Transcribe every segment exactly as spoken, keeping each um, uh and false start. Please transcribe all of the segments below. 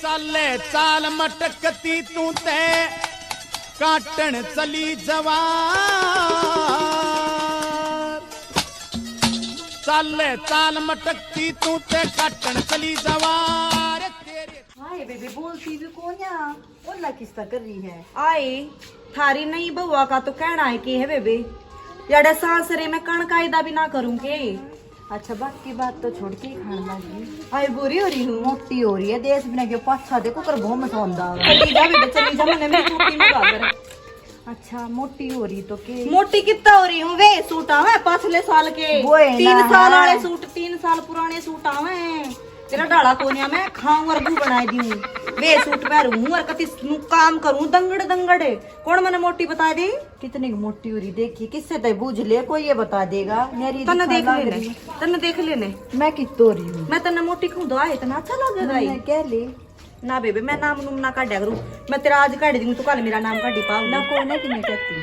चाले चाल मटकती तू ते काटण चली जवार। चाले चाल मटकती तू ते काटण चली जवार। तेरे हाय बेबे, बोलती भी कोन्या, ओला किस्ता कर रही है। आए, थारी नई बहुआ का तो कहना है के है बेबे, याडा सासरे में कण कायदा भी ना करूं के। अच्छा, बाकी बात तो छोड़ के ही खान लगी। हाय, बुरी हो रही हूँ। मोटी हो रही है, देश बिना के पाछा देखो कर बहुत मसौंदा हो रहा है। चली जा बेबे, चली जा, मने मेरी चोटी में डाल दे। अच्छा, मोटी हो रही तो के? मोटी कितना हो रही हूँ वे? सूट आवे पाछले साल के, वो है तीन ना, साल है। वाले सूट, तीन साल पुराने सूट आवे। तेरा डाला कोनिया मैं खाऊं और गू बना दूं। वे सूट पहरू हूँ और कति नु काम करूं दंगड़ दंगड़। कौन मने मोटी बता दे? कितनी की मोटी हो रही देखी, किससे तय बूझ ले, कोई ये बता देगा। मेरी तन्ने दिखा देख लाग लेने, रही। तन्ने देख लेने। मैं कितो रही हूँ? मैं तन्ने मोटी कहूँ तो आए, तन्ने अच्छा लगेगा ही। मैंने कह ले। ना बेबे, मैं नाम नूम ना काढ्या करूँ। मैं तेरा आज काढ दूंगी, तू कल मेरा नाम काढी पाऊंगी। ना कोई ना कि नहीं कहती।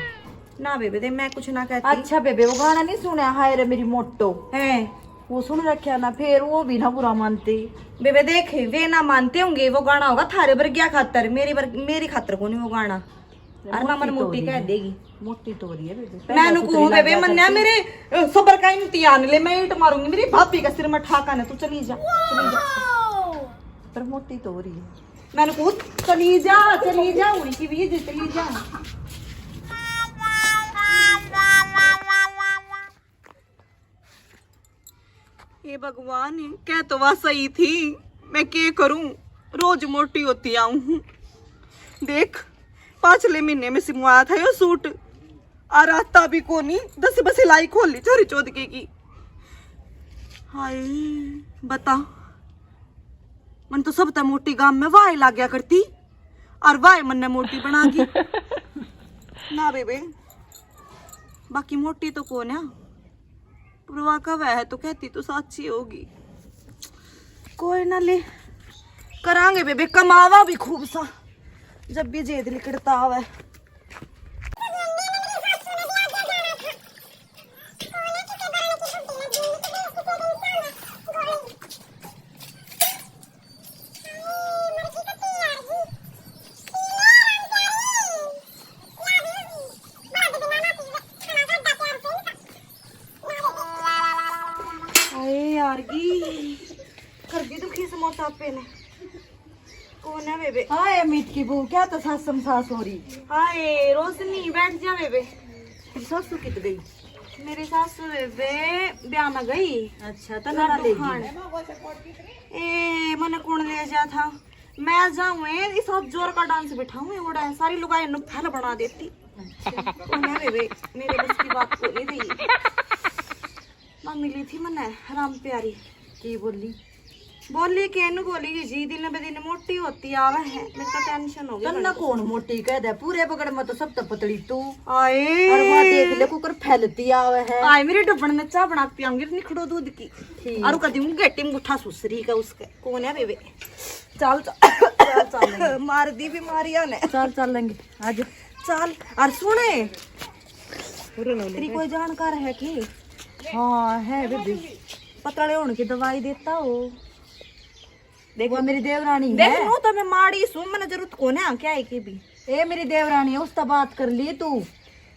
ना बेबे, दे, मैं कुछ ना कहती। अच्छा बेबे, वो गाना नहीं सुना, हाय रे मेरी मोटो? हैं। वो सुन रखा ना, फिर वो भी ना बुरा मानते। बेबे देख, वे ना मानते होंगे, वो गाना होगा थारे बरगिया खातर, मेरी बर-, मेरी खातर कोनी वो गाना। अरे और मामन मोटी तो मोटी हो रही कह है। देगी। मोटी तो हो रही है बेबे। मैं पहले नु उतरी कहूँ, बेबे, लाजा मन्या करती। मेरे, अ, सबर का इम्तिहान ले, मैं ईंट मारूंगी, मेरी भाभी का सिर में ठाका ना, तू चली जा, चली जा। पर मोटी तो हो रही है। मैंने कहा, "चली जा, चली जा, उनकी भी ये चली जा।" हे भगवान, कह तो वह सही थी, मैं के करूं, रोज मोटी होती आऊं हूं। देख, पाछले महीने में सिमवाया था यो सूट, और आता भी कोनी, दस बसे लाई खोली छोरी चोदके की। हाय, बता, मन तो सब तै मोटी गाम में वाह लाग्या करती, और वाह मन्ने मोटी बना दी। ना बेबे, बाकी मोटी तो कोन्या, पर वा कहवे है तो कहती तो साची होगी। कोई ना ले, करांगे बेबे, कमावा भी खूब सा, जब भी जेद लिकड़ता आवे। अरे यार की कर दी दुखी से मोटापे ने। कौन है बेबे? हाय अमित की बहू, क्या तो सासम सास हो रही। हाय रोशनी, बैठ जा बेबे। तेरी सासू कित गई? मेरी सासू बेबे ब्याह में गई। अच्छा, तो ना ले गई। ए, मने कौन ले जा था? मैं जाऊँ, ए, इस सब जोर का डांस बिठाऊँ, ये उड़ा है, सारी लुगाई नु फैल बना देती। अच्छा। कौन है बेबे? मेरे बस की बात को नहीं रही। माँ मिली थी मन्ने राम प्यारी। की बोली? बोली के नु बोली कि जी दिन ब दिन मोटी होती आवे है। मेरे को टेंशन हो गई तन्ने बड़ी। कौन मोटी कह दे? पूरे बगड़ में तो सब तो पतली तू। आए। और वहाँ देख ले कुकर फैलती आवे है। आए मेरे डब्बन में चाय बना के पियाऊंगी निखड़ो दूध की। ठीक। और कदी हूँ गेटी में गुठा सुसरी का उसके। कौन है बेबे? चल, चल। चल, चल। मार दी बीमारियां ने। चल, चल लेंगे। आज। चल, और सुने। तेरी कोई जानकार है कि? हाँ, है बेबी। पतले होने की दवाई देता हो। देख, वो मेरी देवरानी देख, है। नू तो मैं माड़ी सूं, मैंने जरूरत कोने आ क्या है के भी। ए, मेरी देवरानी है, उससे बात कर लिए तू।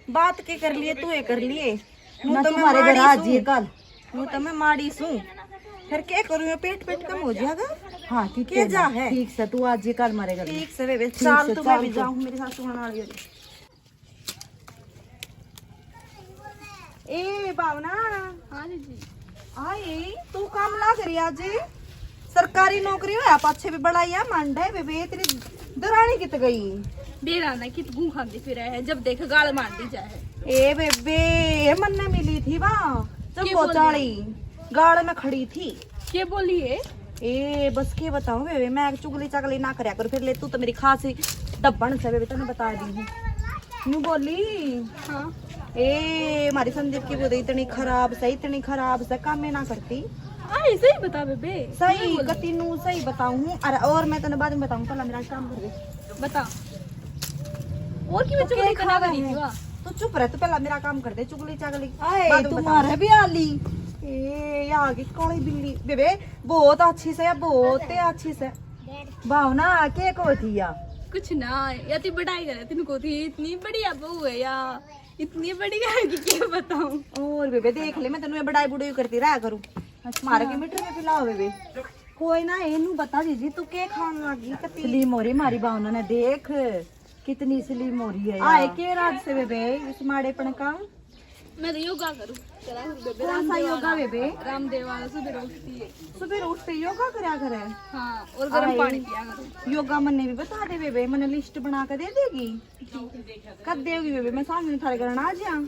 बात के कर लिए, तू ये कर लिए। नू ना तो मैं तुम्हारे घर माड़ी आज सूं। ये कल। नू तो मैं माड़ी सूं। फिर क्या करूँ, ये पेट, पेट कम हो जाएगा। हाँ, ठीक के है जा ना। है। ठीक से, तू आज ये कल मारे घर। ठीक से बेबे, ठीक चाल से, तू, मैं चाल भी तू। जाऊँ, मेरी सासू आने वाली हो रही। ए भावना। हाँ जीजी। आई, तू काम ना करी आज। सरकारी नौकरी होया पाछे भी बड़ाइया मांडे बेबे, तेरी दरानी कित गई? बेरा ना कित गू खांदी फिर है, जब देख गाल मारती जाए। ए बेबे, ये मन्ने मिली थी वहाँ के जम्बो बोली? चाली गाल में खड़ी थी। के बोली है? ए बस के बताऊं बेबे, मैं चुगली चागली ना करया कर, फिर ले तू तो मेरी खास ही डब्बन से बेबे, तने बता दी हूँ। न्यू बोली। हाँ। ए, हमारी संदीप की वो तो इतनी खराब से, इतनी खराब से, काम में ना करती। आ, सही बता बेबे। सही, मैं बोली। कती नू सही बताऊं हूँ। अरे, और मैं तने बाद में बताऊं, पहला मेरा काम कर दे। बता। और की मैं तो चुगली के करना खावे करी है? थी, वाह। तू चुप रह, तू पहला मेरा काम कर दे, चुगली चागली आए, बाद में तुम्हारे बताऊं। भी आली। ए, ये आ गई काली बिल्ली। बेबे, बहुत अच्छी से, बहुत अच्छी से। भावना, के को थी या? कुछ ना, या ती बड़ाई करे, तेन को थी इतनी बढ़िया बहू है या, इतनी बढ़िया है कि क्या बताऊं। और बेबे देख ले, मैं तेन बड़ाई बुड़ाई करती रहा करूं। अच्छा। मारे के मीटर में पिलाओ बेबे। कोई ना, एनू बता दीजिए, तू के खान लगी कती? स्लिम हो रही मारी भावना ने, देख कितनी स्लिम हो रही है आए यार। के राज से बेबे इस माड़ेपन का? मैं तो योगा करूं। चला करूं बेबे, कौन सा रामदेव योगा वाला। बेबे? रामदेव वाला, सुबह उठती है। सुबह उठते योगा करया करे? हाँ, और गर्म आए। पानी पिया करूं। योगा मन्ने भी बता दे बेबे, मन्ने लिस्ट बना के दे देगी। ठीक है। कब देगी बेबे? मैं शाम में थारे घर आ जा।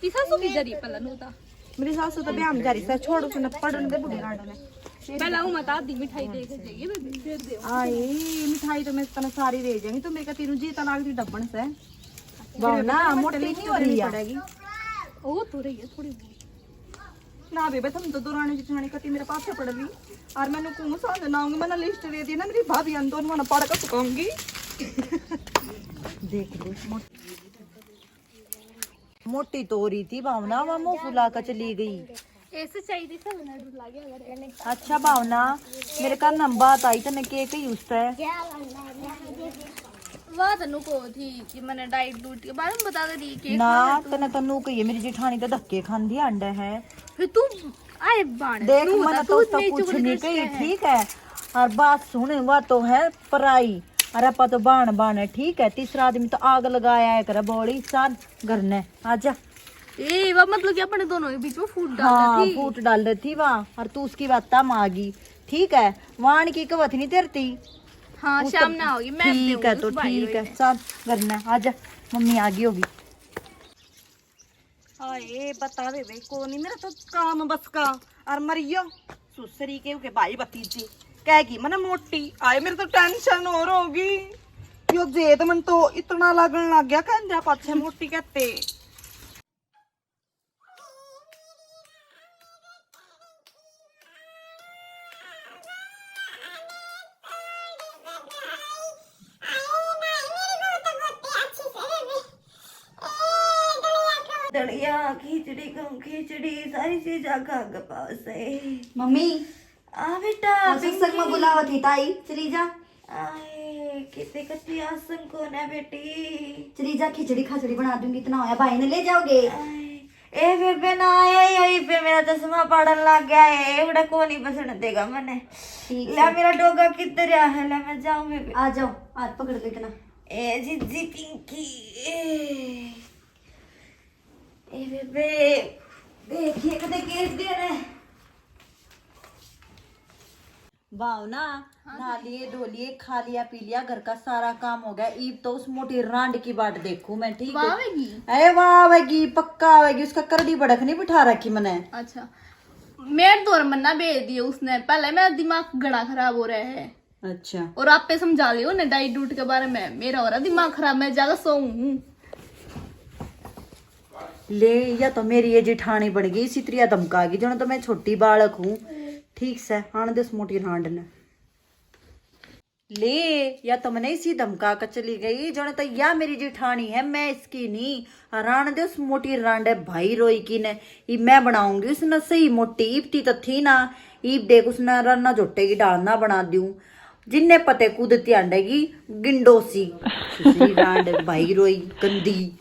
ती सासू की जरी पलन होता। मेरी सासू तो ब्याह में जा रही से, छोड़ उसने, पड़न दे बूढ़े रांड ने। पहला वो मत आधी मिठाई दे के जाइए बेबे, फिर दे। आई मिठाई तो मैं तना सारी दे जाएंगी, तो मेरे का तीनों जी तलाक दी डब्बन से। भावना, मोटी नहीं हो रही है। पड़ेगी। वो तो रही है थोड़ी बहुत। ना बेबे, तुम तो दोरानी जिठानी कती मेरे पाछे पड़ ली। और मैंने कौन सा ना आऊंगी, मैंने लिस्ट दे दी ना मेरी भाभी, हम दोनों ना पढ़ कर सुखाऊंगी। देख लो, मोटी तो हो रही थी भावना, वहाँ मुंह फुला कर चली गई। ऐसे चाहिए सब ना डर लगे अगर। अच्छा भावना, मेरे कान में बात आई, तने के कही उससे? वाह, तन्नू को थी कि मैंने डाइट डूट के बारे में बता दे रही के ना, खाना तू। तने तन्नू कही है, मेरी जिठानी तो धक्के खांदी अंडे है। फिर तू आए बाण, देख, तू मैंने बता, तो तू उसका नहीं कुछ चुगली नहीं करती कही, है। ठीक है। और बात सुन, वह तो है पराई, और आपा तो बाण बाण है, ठीक है। तीसरा आदमी तो आग लगाया है, करे बड़ी चाल घर ने, आजा। ए, वो मतलब कि अपने दोनों के बीच में फूट डाल हाँ, रही थी। फूट डाल रही थी वहाँ, और तू उसकी बात में आ गई, ठीक है। वाण की कवत नहीं तेरती। हाँ, उस शाम तो ना होगी, मैं ठीक है, दूंगी तो उस भाई ठीक को। है, चल घर ने आजा, मम्मी आ गई होगी। आए बतावे भाई, को नहीं मेरा तो काम बस का। और मरियो सुसरी के, के भाई भतीजे कहेगी मने मोटी। आए मेरे तो टेंशन और होगी। यो जेद मन तो इतना लगन लग गया, कहंदे पाछे मोटी कहते। दलिया, खिचड़ी, कहूँ खिचड़ी, सारी चीज आगे आगे पास है। मम्मी, आ बेटा, और सत्संग में पिंकी। बुलावत ही ताई, चली जा। आए, कितने कच्ची आसन को ना बेटी। चली जा, खिचड़ी खाचड़ी बना दूंगी, इतना होया, भाई ने ले जाओगे? आए, ए बेबे ना आया, यही पे मेरा चश्मा पाड़न लग गया है, एवड़ा को नहीं बसण देगा मने। ठीक ले है। मेरा डोगा किधर है? ले मैं जाऊं बेबे। आ जाओ, हाथ पकड़ लो इतना। ए जीजी पिंकी, ए। ए बेबे, देखिए कदे केस दे रहे। भावना, हाँ, नहा लिए, धो लिए, खा लिया, पी लिया, घर का सारा काम हो गया। ईब तो उस मोटी रांड की बाट देखूं मैं, ठीक है? आवेगी? अरे वाह आवेगी, पक्का आवेगी। उसका करड़ी बड़क नहीं बिठा रखी मने। अच्छा, मेरे दौर मन्ना भेज दिए उसने, पहले मेरा दिमाग घड़ा खराब हो रहा है। अच्छा। और आपे समझा लियो ना डाइट डूट के बारे में, मेरा हो रहा दिमाग खराब, मैं ज्यादा सोऊं हूँ। ले, या तो मेरी ये जिठानी बन गई, इसी तरिया धमका गई, जण तो मैं छोटी बालक हूँ। ठीक से, आन दे उस मोटी रांड ने। ले, या तो मने इसी धमका के चली गई, जण तो या मेरी जिठानी है, मैं इसकी नहीं। और आन दे उस मोटी रांड भाई रोई की ने, इब मैं बनाऊंगी उसने सही मोटी। इब ती तो थी ना, इब देख उसने राना झोटे की डाल ना बना दूं। जिन्ने पते कूदती आंडेगी गिंडोसी। सुसरी रांड भाई रोई गंदी।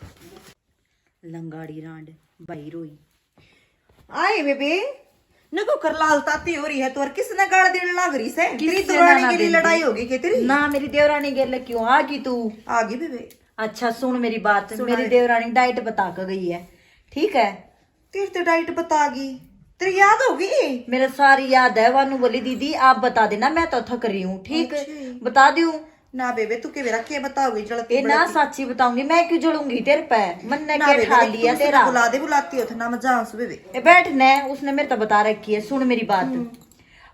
लंगाड़ी रांड भाई रोई। आए बेबे, नको कर लाल ताती हो रही है तो, और किसने गाल देने लाग रही से? किसने तेरी दुरानी के लिए लड़ाई होगी के तेरी? ना, मेरी देवरानी गेल क्यों आ गई तू? आ गई बेबे। अच्छा सुन मेरी बात, सुना मेरी दे। देवरानी डाइट बता के गई है, ठीक है? तेरी तो डाइट बता गई, तेरी याद होगी? मेरे सारी याद है। वानू बोली दीदी आप बता देना, मैं तो थक रही हूँ, ठीक? अच्छा। बता दूं? ना बेबे, तू के बेरा के बताओगी, जलती ए ना, बड़ती। साची बताऊंगी, मैं क्यों जलूंगी तेरे पे? मन ने ना के बेबे, ठा देख, लिया तू उसने तेरा? बुला दे, बुलाती हो तो ना, मैं जाऊं से बेबे। ए बैठ ने, उसने मेरे तो बता रखी है, सुन मेरी बात। हम्म।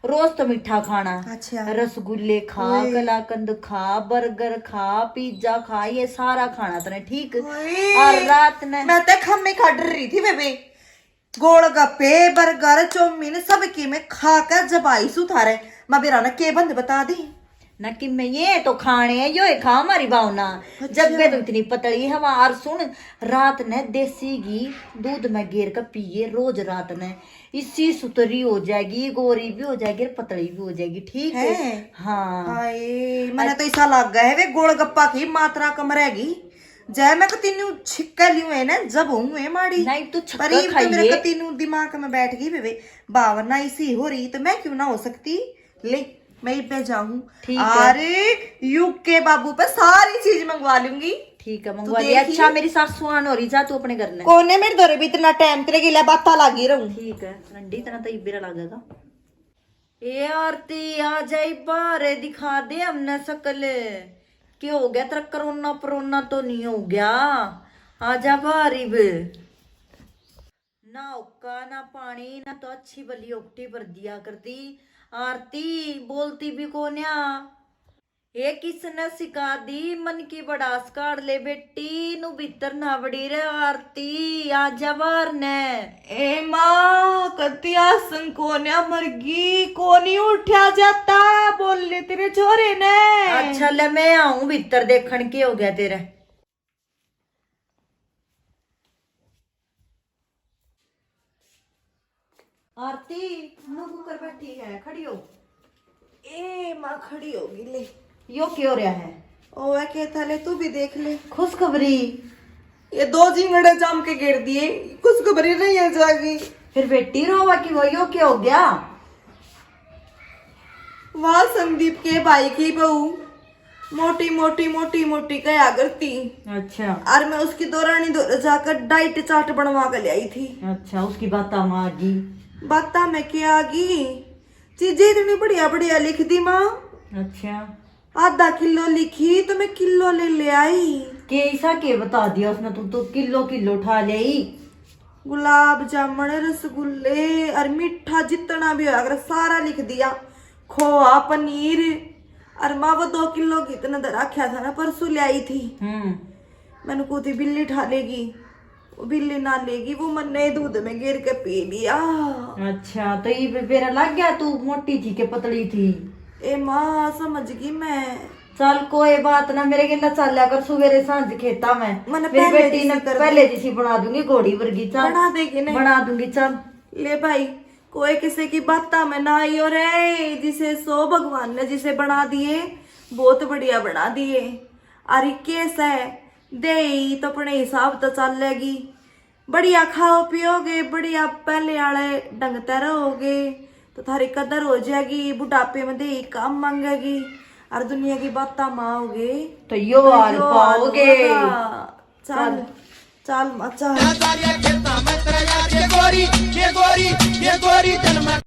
रोज तो मीठा खाना, अच्छा। रसगुल्ले खा, ओए। कलाकंद खा, बर्गर खा, पिज्जा खा, ये सारा खाना तने, ठीक? ओए। और रात ने मैं तो खम्मे खा डर रही थी बेबे। गोलगप्पे, बर्गर, चाउमीन सब की मैं खा के जब आई सू थारे, मैं बेरा ने के बंद बता दी। ना कि मैं ये तो खाने हैं, यो ही खा हमारी भावना। अच्छा। जब वे तो इतनी पतली हवा। और सुन, रात ने देसी घी दूध में गेर के पिए रोज रात ने। इसी सुतरी हो जाएगी, गोरी भी हो जाएगी, पतली भी हो जाएगी, ठीक है? हैं? हाँ। हाय, मैंने तो ऐसा लग गया है वे गोलगप्पा की मात्रा कम रहेगी। जय मैं कतीनू छिक्का लियो है ना, जब हूँ है माड़ी। नहीं, तू छक्का परी तो मेरे खाइए। कतीनू दिमाग में बैठ गई वे, भावना इसी हो रही तो मैं क्यों ना हो सकती? ले, मैं इब्बे जाऊं। ठीक है। अरे, यूके बाबू पे सारी चीज मंगवा लूंगी। ठीक है, तू मंगवा लिया। देखिए। अच्छा, मेरी सासू आन हो रही, जा तू अपने घर ने। कोने मेरे धोरे भी इतना टाइम तेरे गिला बाता लागी रहूं। ठीक है, रंडी इतना तो इब्बे लागेगा। ए आरती, आ जाई बाहर, दिखा दे हमने शकल। के हो गया तेरा, कोरोना परोना तो नहीं हो गया? आ जा बाहर इब। ना हुक्का, ना पानी, ना तो अच्छी भली ओकटी भर दिया करती। आरती, बोलती भी कोन्या। ए किसने सिखा दी मन की भड़ास काढ़ ले बेटी, नू भीतर ना बड़ी रे आरती, आ जा बाहर ने। ए माँ, कतिया संकोन्या मरगी, कोनी उठा जाता, बोल ले तेरे छोरे ने। अच्छा ले, मैं आऊं भीतर देखण के हो गया तेरे। आरती, नु कुकर बैठी है, खड़ी हो। ए माँ, खड़ी होगी ले। यो क्यों रहा है? ओ, वह कहता ले, तू भी देख ले। खुशखबरी। ये दो जिंगड़े जाम के घेर दिए, खुशखबरी नहीं है जागी। फिर बेटी रोवा की वो, यो क्या हो गया? वाह संदीप के भाई की बहू, मोटी मोटी मोटी मोटी कहा करती। अच्छा। और मैं उसकी दौरानी दौरे जाकर डाइट चार्ट बनवा के ले आई थी। अच्छा, उसकी बाता में आ गई। बाता में क्या आ गई? चीजें इतनी बढ़िया बढ़िया लिख दी माँ। अच्छा। आधा किलो लिखी तो मैं किलो ले ले आई। के ऐसा के बता दिया उसने, तू तो किलो किलो उठा ले आई। गुलाब जामुन, रसगुल्ले और मीठा जितना भी होया करे, सारा लिख दिया। खोआ, पनीर और माँ वो दो किलो की इतना धर रखा था ना, परसों ले आई थी। हम्म। मैंने को थी बिल्ली ठा लेगी, वो बिल्ली ना लेगी, वो मन्ने दूध में गिर के पी लिया। अच्छा, तो ये बे-, बेरा लग गया, तू मोटी थी के पतली थी? ए माँ, समझ गई मैं। चल कोई बात ना, मेरे गेला चाल्या कर सवेरे सांझ खेता में। मने मेरी पहले बेटी ने जैसी कर पहले दे। जैसी बना दूंगी, घोड़ी वर्गी। चल बना देगी नहीं? बना दूंगी। चल ले भाई, कोई किसी की बाता में ना आइयो रे, जिसे सो भगवान ने जिसे बना दिए, बहुत बढ़िया बना दिए। अरे कैसा है दे ही तो अपने हिसाब तो चलेगी। बढ़िया खाओ पियोगे, बढ़िया पहले आले ढंग ते रहोगे, तो थारी कदर हो जाएगी। बुढ़ापे में दे ही काम मांगेगी, और दुनिया की बातां में आओगे तो यो तो हाल यो हाल पाओगे। होगा। चल, चल। चल, माँ, चल।